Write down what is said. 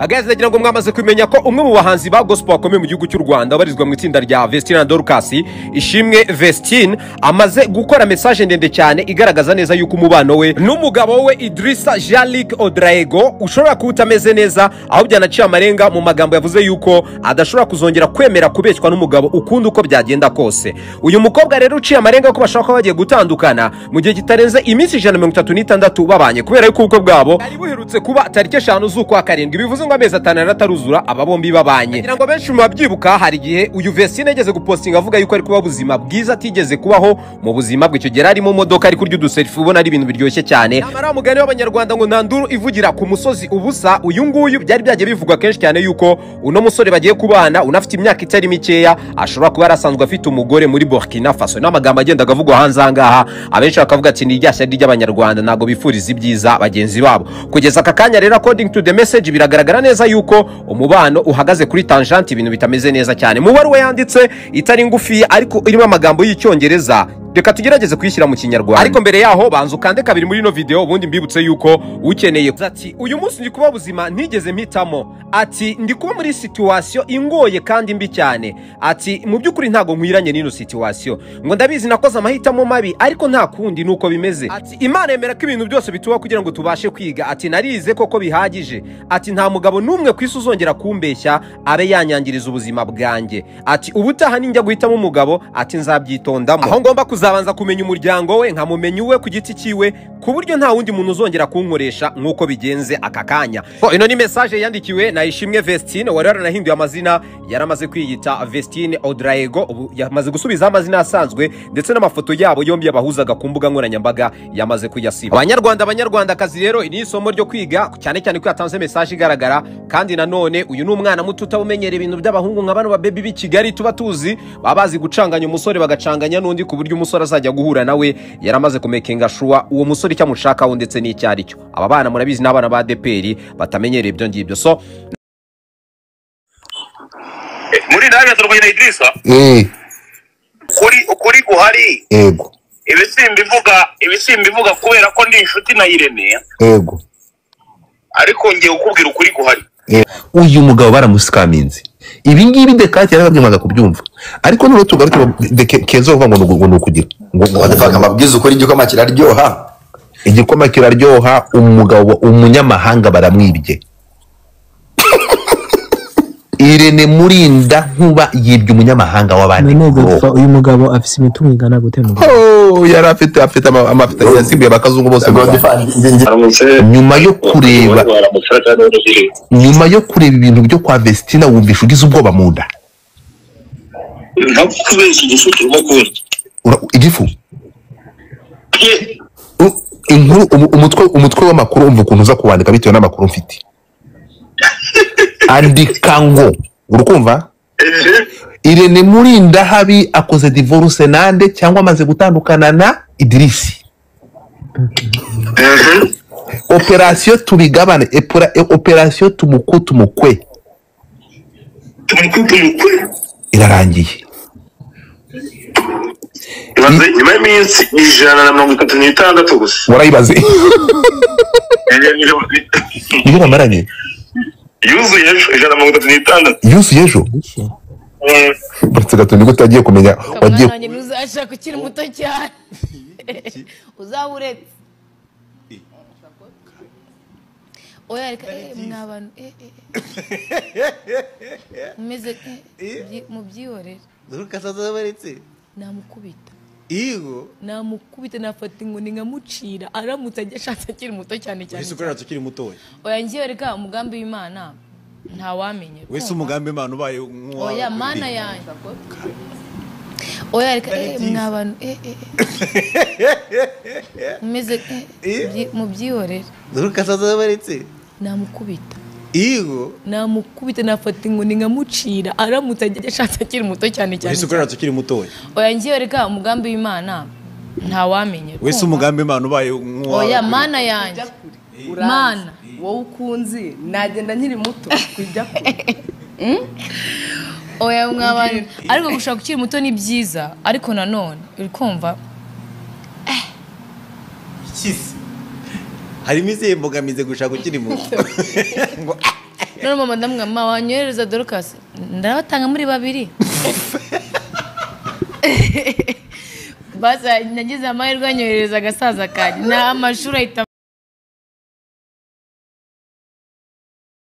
Guys, ndagira ngo mwamaze kumenya ko umwe mu bahanzi ba gospel bakomeye mu gihugu cy'u Rwanda barizwa mu itsinda rya Vestine na Dorcas, Ishimwe Vestine, amaze gukora message ndende cyane igaragaza neza yuko umubano we n'umugabo we Idrissa Jalik Odraego ushobora kuba utameze neza, aho byanaciye amarenga mu magambo yavuze yuko adashobora kuzongera kwemera kubeshywa n'umugabo ukundi uko byagenda kose. Uyu mukobwa rero uciye amarenga ko bashobora kuba bagiye gutandukana mu gihe kitarenze iminsi 136 babanye, kubera yuko ubukwe bwabo bwari buherutse kuba tariki 5 z'ukwa karindwi, bivuze ngo amezi 5 ataruzura aba bombi babanye. Ngira ngo benshi mu babyibuka, hari igihe uyu Vestine yageze gupostinga avuga yuko ari kuba buzima bwiza atigeze kubaho mu buzima bwe. Icyo gihe ari mu modoka ari kurya uduselfie ubona ari ibintu biryoshye cyane. Nyamara mugani w'abanyarwanda ngo nta nduru ivugira ku musozi ubusa, uyu nguyu byari byagiye bivugwa kenshi cyane yuko uno musore bagiye kubana unafite imyaka itari mikeya ashobora kuba yarasanzwe afite umugore muri Burkina Faso. N'amagambo agenda avugwa hanze aha ngaha, abenshi bakavuga ati ni irya shyari ry'abanyarwanda, ntabwo bifuriza ibyiza bagenzi babo. Kugeza aka kanya rero, according to the message, biragaragara neza yuko umubano uhagaze kuri tangente, ibintu bitameze neza cyane. Mu baruwa yanditse itari ngufi ariko irimo amagambo y'Icyongereza, reka tugerageze kuyishyira mu Kinyarwanda. Ariko mbere yaho banza ukande kabiri muri ino video, ubundi mbibutse yuko ukeneye. Ati uyu munsi ndi kuba buzima ntigeze mpitamo, ati ndi kuba muri situation ingoye kandi mbi cyane, ati mu by'ukuri ntago nkwiranye n'ino situation, ngo ndabizi nakoze amahitamo mabi ariko nta kundi nuko bimeze. Ati Imana yemera ko ibintu byose bituba kugira ngo tubashe kwiga, ati narize koko bihagije, ati nta mugabo n'umwe ku isi uzongera kumbeshya abe yanyangiriza ubuzima bwanjye, ati ubutaha ninjya guhitamo umugabo ati nzabyitondamo, aho ngomba kuzabanza kumenya umuryango we nkamumenya uwe ku giti cyiwe, ku buryo nta wundi muntu uzongera kunkoresha nk'uko bigenze aka kanya. Ino ni message yandikiwe na Ishimwe Vestine wari waranahinduye amazina, yaramaze kwiyita Vestine Odraego, ubu yamaze gusubiza amazina asanzwe ndetse n'amafoto yabo yombi yabahuzaga ku mbuga nkoranyambaga yamaze kuyasiba. Abanyarwanda, abanyarwandakazi rero ni isomo ryo kwiga cyane cyane ko yatanze message igaragara, kandi nanone uyu ni umwana muto utamenyera ibintu by'abahungu nka bano ba baby b'i Kigali tuba tuzi, baba bazi gucanganya umusore bagacanganya n'undi ku buryo umusore azajya guhura nawe yaramaze kumekinga sure uwo musore icyo amushakaho ndetse n'icyo ari cyo. Aba bana murabizi n'abana ba ADEPR batamenyereye ibyo ngibyo. So muri nabi turwanya Idrissa ukuri guhari. Yego, ibisimba ivuga kubera ko ndi inshuti na Irene. Yego, ariko ngiye kukubwira ukuri guhari. Uyu mugabo baramusikaminze ibi ngibi Dekati yarababwimaga kubyumva, ariko none tugaruke Kenzo uvuga ngo ngo nukugira ngo Wadefaka amabwiza ukuri, igikoma kiraryoha, igikoma kiraryoha. Umugabo umunyamahanga baramwibye. Irene Murinda nkuba yibye umunyamahanga w'abandi. Uyu mugabo afise imitungo ingana gute? Oh, yari afite amafuta yasimbuye abakazungu bose. Nyuma yo kureba ibintu byo kwa Vestina wumvisha ugize ubwoba mu nda. Igifu inkuru, umutwe w'amakuru umva ukuntu uza kuwandika bitewe n'amakuru mfite. Andika ngo urukumva Irene Murinda habi akoze divorce nande cyangwa amaze gutandukana na Idrisi. Operation tubigabane, operation tumuku tumukwe irarangiye. Nyuma y'iminsi 136 gusa warayibaze niyo bamaranye yuzuye ejo 136 yuzuye ejo. Uretse gato nibwo utagiye kumenya wagiye wanjye ntuzashaka ukiri muto cyane uzaba uretse oya reka mwa bantu mumeze mubyihorere. Namukubita, namukubita, nafata inkoni nkamucira aramutse ajya ashatse akiri muto cyane cyane. Wese ukorera ukiri muto. Oya ngiye reka umugambi w'Imana ntawamenye. Wese umugambi w'Imana ubaye nk'uwa oya mana yanjye. Oya reka mwa bantu mumeze mubyihorere. Namukubita, namukubita, nafata inkoni nkamucira aramutse ajya ashatse akiri muto cyane cyane. Wese ukorera ukiri muto. Oya ngiye reka umugambi w'Imana ntawamenye. Wese umugambi w'Imana ubaye nk'uwa oya mana yanjye. Mana wowe ukunzi nagenda nkiri muto kujya kure. Oya mwabana, ariko gushaka ukiri muto ni byiza, ariko nanone uri kumva harimo izihe mbogamizi gushaka ukiri muto? None mama ndamubwira, mama wanyohereza Dorcas, ndabatanga muri babiri. Basa nagize amahirwe anyohereza agasaza kanjye, nta amashuri ahita.